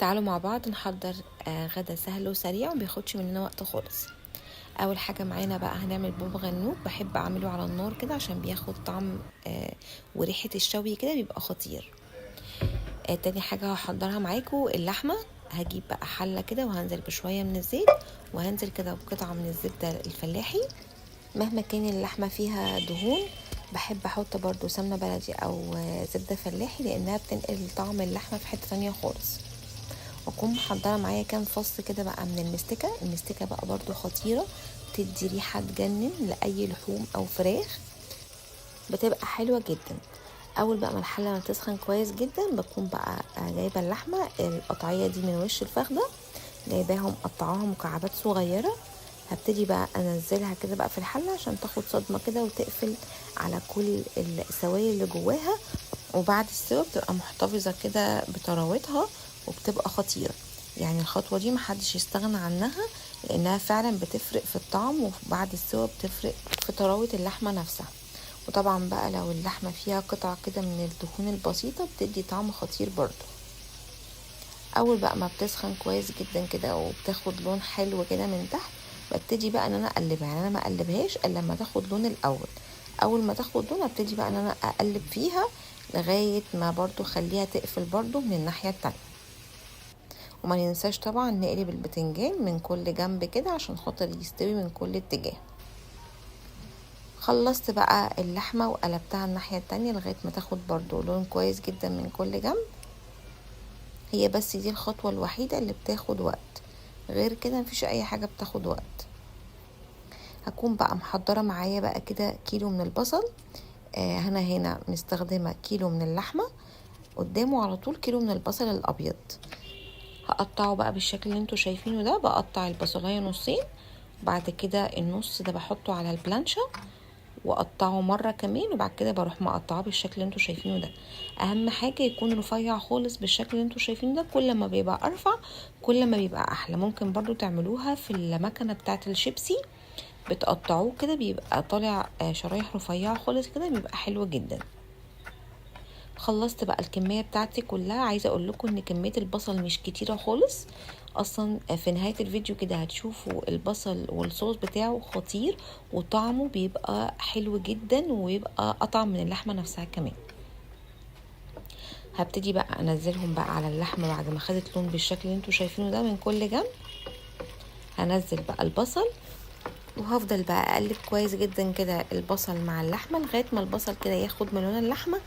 تعالوا مع بعض نحضر غدا سهل وسريع ومبياخدش مننا وقت خالص. اول حاجة معانا بقى هنعمل بابا غنوج، بحب اعمله على النار كده عشان بياخد طعم وريحه الشوي كده بيبقى خطير. تاني حاجة هحضرها معاكم اللحمة. هجيب بقى حله كده وهنزل بشوية من الزيت، وهنزل كده بقطعه من الزبدة الفلاحي. مهما كان اللحمة فيها دهون بحب احط برضو سمنه بلدي او زبدة فلاحي لانها بتنقل طعم اللحمة في حتة تانية خالص. واكون محضرة معايا كام فص كده بقى من المستكه. المستكه بقى برضو خطيرة، بتدي ريحه تجنن لاي لحوم او فراخ، بتبقى حلوة جدا. اول بقى ما الحلة ما تسخن كويس جدا بكون بقى جايبه اللحمة القطعية دي من وش الفخده، جايباهم مقطعاها مكعبات صغيرة. هبتدي بقى انزلها كده بقى في الحلة عشان تاخد صدمة كده وتقفل على كل السوائل اللي جواها، وبعد السوا بتبقى محتفظة كده بطراوتها وبتبقى خطيرة. الخطوة دي محدش يستغنى عنها لانها فعلا بتفرق في الطعم، وبعد السوا بتفرق في طراوه اللحمة نفسها. وطبعا بقى لو اللحمة فيها قطع كده من الدهون البسيطة بتدي طعم خطير برضو. اول بقى ما بتسخن كويس جدا كده وبتاخد لون حلو كده من تحت ببتدي بقى ان انا اقلبها. انا ما اقلبهاش الا لما تاخد لون الاول. اول ما تاخد لون ابتدي بقى ان انا اقلب فيها لغاية ما برضو خليها تقفل برضو من الناحية التانية. وما ننساش طبعا نقلب البتنجان من كل جنب كده عشان خاطر يستوي من كل اتجاه. خلصت بقى اللحمة وقلبتها الناحية التانية لغاية ما تاخد برضو لون كويس جدا من كل جنب. هي بس دي الخطوة الوحيدة اللي بتاخد وقت، غير كده مفيش اي حاجة بتاخد وقت. هكون بقى محضرة معايا بقى كده كيلو من البصل. انا هنا مستخدمة كيلو من اللحمة، قدامه على طول كيلو من البصل الابيض. هقطعه بقى بالشكل اللي انتوا شايفينه ده. بقطع البصلايه نصين، بعد كده النص ده بحطه على البلانشا واقطعه مرة كمان، وبعد كده بروح مقطعاه بالشكل اللي انتوا شايفينه ده. اهم حاجة يكون رفيع خالص بالشكل اللي انتوا شايفينه ده، كل ما بيبقى ارفع كل ما بيبقى احلى. ممكن برضو تعملوها في المكنه بتاعه الشيبسي، بتقطعوه كده بيبقى طالع شرايح رفيعة خالص كده، بيبقى حلو جدا. خلصت بقى الكمية بتاعتي كلها. عايزه اقول لكم ان كمية البصل مش كتيرة خالص اصلا. في نهاية الفيديو كده هتشوفوا البصل والصوص بتاعه خطير وطعمه بيبقى حلو جدا ويبقى اطعم من اللحمة نفسها كمان. هبتدي بقى انزلهم بقى على اللحمة بعد ما خدت لون بالشكل اللي انتوا شايفينه ده من كل جنب. هنزل بقى البصل وهفضل بقى اقلب كويس جدا كده البصل مع اللحمة لغاية ما البصل كده ياخد من لون اللحمة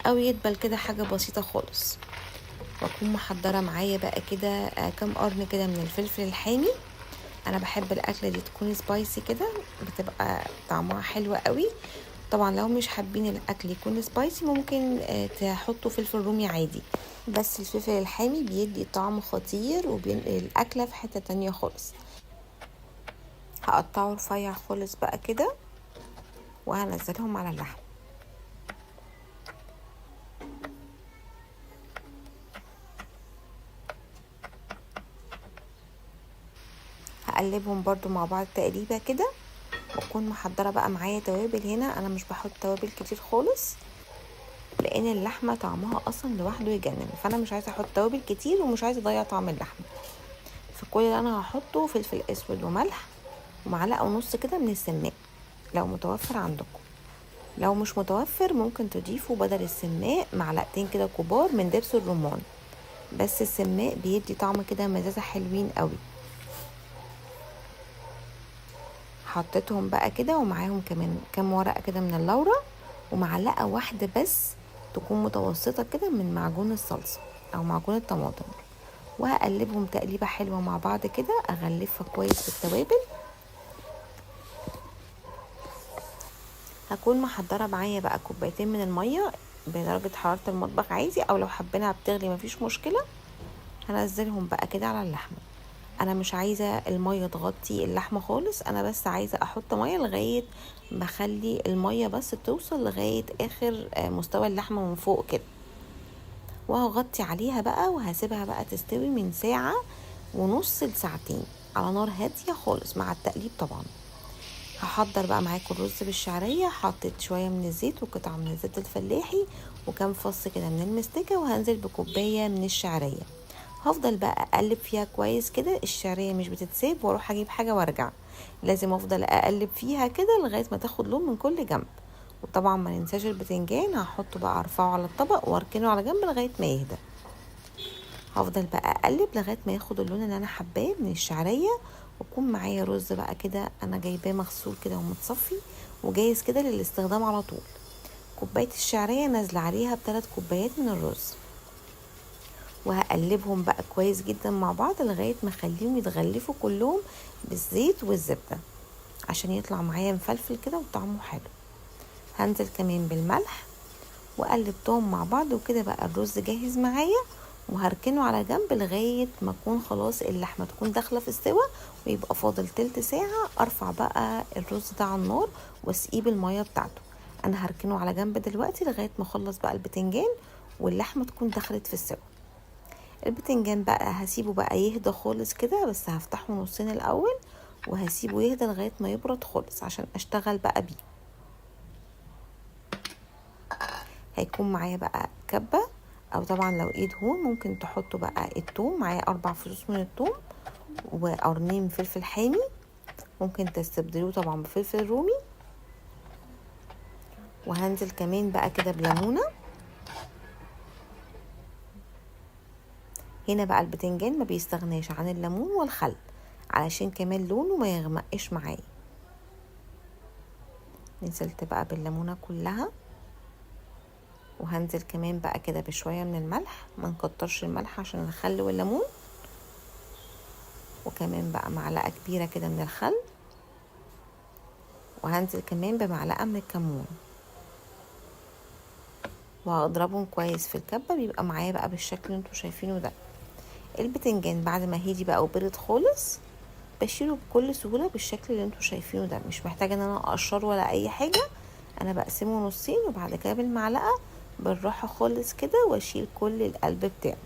او يدبل كده حاجة بسيطة خالص. واكون محضرة معايا بقى كده كام قرن كده من الفلفل الحامي. انا بحب الاكلة دي تكون سبايسي كده، بتبقى طعمها حلو قوي. طبعا لو مش حابين الاكل يكون سبايسي ممكن تحطوا فلفل رومي عادي، بس الفلفل الحامي بيدي طعم خطير وبينقل الاكلة في حتة تانية خالص. هقطعه رفيع خالص بقى كده وهنزلهم على اللحم. هقلبهم برضو مع بعض تقريبا كده. واكون محضرة بقى معايا توابل. هنا انا مش بحط توابل كتير خالص لان اللحمة طعمها اصلا لوحده يجنن، فانا مش عايزه احط توابل كتير ومش عايزه اضيع طعم اللحمة. فكل اللي انا هحطه فلفل اسود وملح ومعلقة ونص كده من السماق لو متوفر عندكم. لو مش متوفر ممكن تضيفوا بدل السماق معلقتين كده كبار من دبس الرمان، بس السماق بيدي طعم كده مزازه حلوين قوي. حطيتهم بقى كده ومعاهم كمان كام ورقة كده من اللورة ومعلقة واحدة بس تكون متوسطه كده من معجون الصلصه او معجون الطماطم، وهقلبهم تقليبه حلوة مع بعض كده، اغلفها كويس بالتوابل. هكون محضرة معايا بقى كوبايتين من المية بدرجة حرارة المطبخ عادي، او لو حابينها بتغلي مفيش مشكلة. هنزلهم بقى كده على اللحمة. انا مش عايزه المية تغطي اللحمة خالص، انا بس عايزه احط مية لغاية ما اخلي المية بس توصل لغاية اخر مستوى اللحمة من فوق كده، وهغطي عليها بقى وهسيبها بقى تستوي من ساعة ونص لساعتين على نار هادية خالص مع التقليب طبعا. هحضر بقى معاكم الرز بالشعريه. حطيت شوية من الزيت وقطعه من الزيت الفلاحي وكام فص كده من المستكه، وهنزل بكوبايه من الشعرية. هفضل بقى اقلب فيها كويس كده، الشعرية مش بتتساب واروح اجيب حاجة وارجع، لازم افضل اقلب فيها كده لغاية ما تاخد لون من كل جنب. وطبعا ما ننساش البتنجان، هحطه بقى ارفعه على الطبق واركنه على جنب لغاية ما يهدى. هفضل بقى اقلب لغاية ما ياخد اللون اللي انا حباه من الشعرية. ويكون معايا رز بقى كده انا جايباه مغسول كده ومتصفي وجاهز كده للاستخدام على طول. كوباية الشعرية نازله عليها ب3 كوبايات من الرز، وهقلبهم بقى كويس جدا مع بعض لغاية ما اخليهم يتغلفوا كلهم بالزيت والزبده عشان يطلع معايا مفلفل كده وطعمه حلو. هنزل كمان بالملح وقلبتهم مع بعض، وكده بقى الرز جاهز معايا. وهركنه على جنب لغاية ما اكون خلاص اللحمة تكون داخله في السوا، ويبقى فاضل تلت ساعة. ارفع بقى الرز ده على النار واسقيه بالمية بتاعته. انا هركنه على جنب دلوقتي لغاية ما اخلص بقى البتنجان واللحمة تكون دخلت في السوا. البتنجان بقى هسيبه بقى يهدى خالص كده، بس هفتحه نصين الاول وهسيبه يهدى لغاية ما يبرد خالص عشان اشتغل بقى بيه. هيكون معايا بقى كبه، او طبعا لو ايه دهون ممكن تحطوا بقى التوم. معايا 4 فصوص من التوم وقرنين فلفل حامي، ممكن تستبدلوه طبعا بفلفل رومي. وهنزل كمان بقى كده بليمونه. هنا بقى البتنجان ما بيستغناش عن الليمون والخل علشان كمان لونه ما يغمقش معايا. نزلت بقى بالليمونه كلها، وهنزل كمان بقى كده بشوية من الملح، ما نكترش الملح عشان الخل والليمون. وكمان بقى معلقه كبيرة كده من الخل، وهنزل كمان بمعلقه من الكمون، وهضربهم كويس في الكبه. بيبقى معايا بقى بالشكل اللي انتوا شايفينه ده. البتنجان بعد ما هدي بقى وبرد خالص بشيله بكل سهولة بالشكل اللي انتوا شايفينه ده، مش محتاجه ان انا اقشره ولا اي حاجة. انا بقسمة نصين وبعد كده بالمعلقه بالراحة خالص كده، واشيل كل القلب بتاعه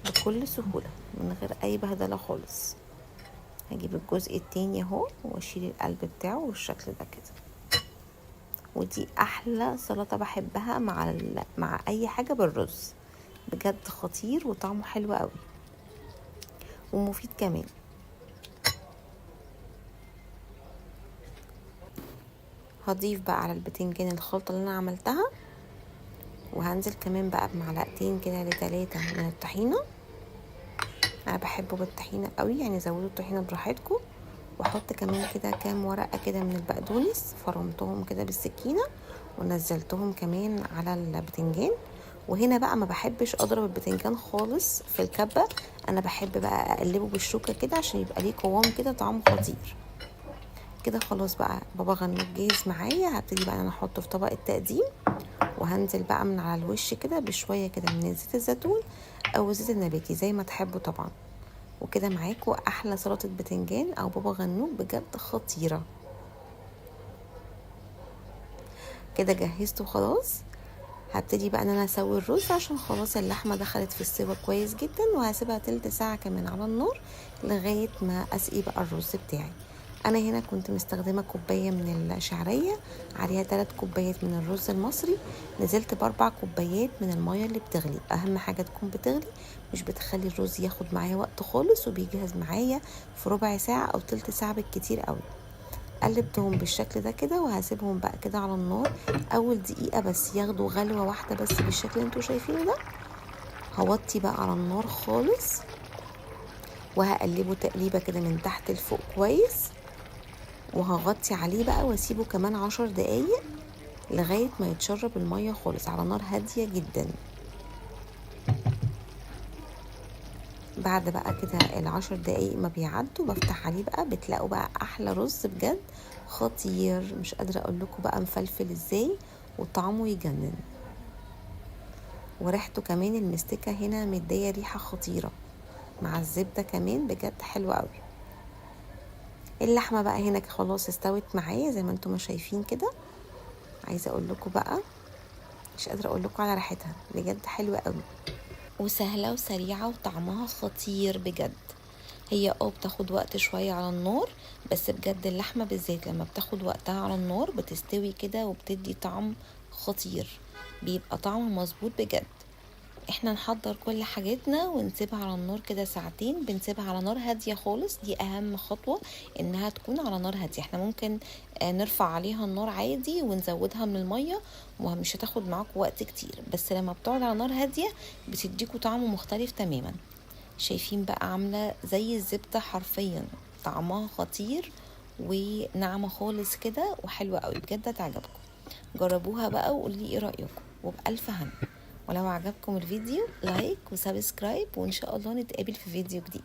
بكل سهولة من غير اي بهدله خالص. هجيب الجزء التاني اهو واشيل القلب بتاعه بالشكل ده كده. ودي احلى سلطة بحبها مع اي حاجة بالرز، بجد خطير وطعمه حلو قوي ومفيد كمان. هضيف بقى على البتنجان الخلطة اللي انا عملتها، وهنزل كمان بقى بمعلقتين كده ل3 من الطحينه. انا بحبه بالطحينه قوي، يعني زودوا الطحينه براحتكم. واحط كمان كده كام ورقة كده من البقدونس، فرمتهم كده بالسكينة ونزلتهم كمان على البتنجان. وهنا بقى ما بحبش اضرب البتنجان خالص في الكبه، انا بحب بقى اقلبه بالشوكة كده عشان يبقى ليه قوام كده طعمه خطير كده. خلاص بقى بابا غنوج جاهز معايا. هبتدي بقى انا احطه في طبق التقديم، وهنزل بقى من على الوش كده بشوية كده من زيت الزيتون او زيت النباتي زي ما تحبوا طبعا. وكده معاكم احلى سلطة بتنجان او بابا غنوج بجد خطيرة كده. جهزته خلاص. هبتدي بقى ان انا اسوي الرز عشان خلاص اللحمة دخلت في السوا كويس جدا، وهسيبها تلت ساعة كمان على النار لغاية ما اسقي بقى الرز بتاعي. انا هنا كنت مستخدمة كوباية من الشعرية عليها 3 كوبايات من الرز المصري، نزلت ب4 كوبايات من المية اللي بتغلي. اهم حاجة تكون بتغلي، مش بتخلي الرز ياخد معايا وقت خالص، وبيجهز معايا في ربع ساعة او تلت ساعة بالكتير قوي. قلبتهم بالشكل ده كده، وهسيبهم بقى كده على النار اول دقيقة بس ياخدوا غلوه واحدة بس بالشكل اللي انتوا شايفينه ده. هوطي بقى على النار خالص، وهقلبه تقليبه كده من تحت لفوق كويس، وهغطي عليه بقى واسيبه كمان 10 دقايق لغاية ما يتشرب المية خالص على نار هادية جدا. بعد بقى كده 10 دقايق ما بيعدوا بفتح عليه بقى، بتلاقوا بقى احلى رز بجد خطير، مش قادرة اقول لكم بقى مفلفل ازاي وطعمه يجنن، وريحته كمان المستكه هنا مديه ريحه خطيرة مع الزبدة كمان، بجد حلوة قوي. اللحمة بقى هنا خلاص استوت معايا زي ما انتم ما شايفين كده. عايزه اقول لكم بقى مش قادرة اقول لكم على ريحتها، بجد حلوة قوي وسهلة وسريعة وطعمها خطير بجد. هي بتاخد وقت شوية على النار، بس بجد اللحمة بالذات لما بتاخد وقتها على النار بتستوي كده وبتدي طعم خطير، بيبقى طعم مظبوط بجد. احنا نحضر كل حاجتنا ونسيبها على النار كده ساعتين. بنسيبها على نار هادية خالص، دي اهم خطوة انها تكون على نار هادية. احنا ممكن نرفع عليها النار عادي ونزودها من المية ومش هتاخد معاكم وقت كتير، بس لما بتقعد على نار هادية بتديكوا طعم مختلف تماما. شايفين بقى عاملة زي الزبدة حرفيا، طعمها خطير وناعمة خالص كده وحلوة قوي بجد، هتعجبكم. جربوها بقى وقولي ايه رأيكم، وبألف هنا. ولو عجبكم الفيديو like و subscribe، وإن شاء الله نتقابل في فيديو جديد.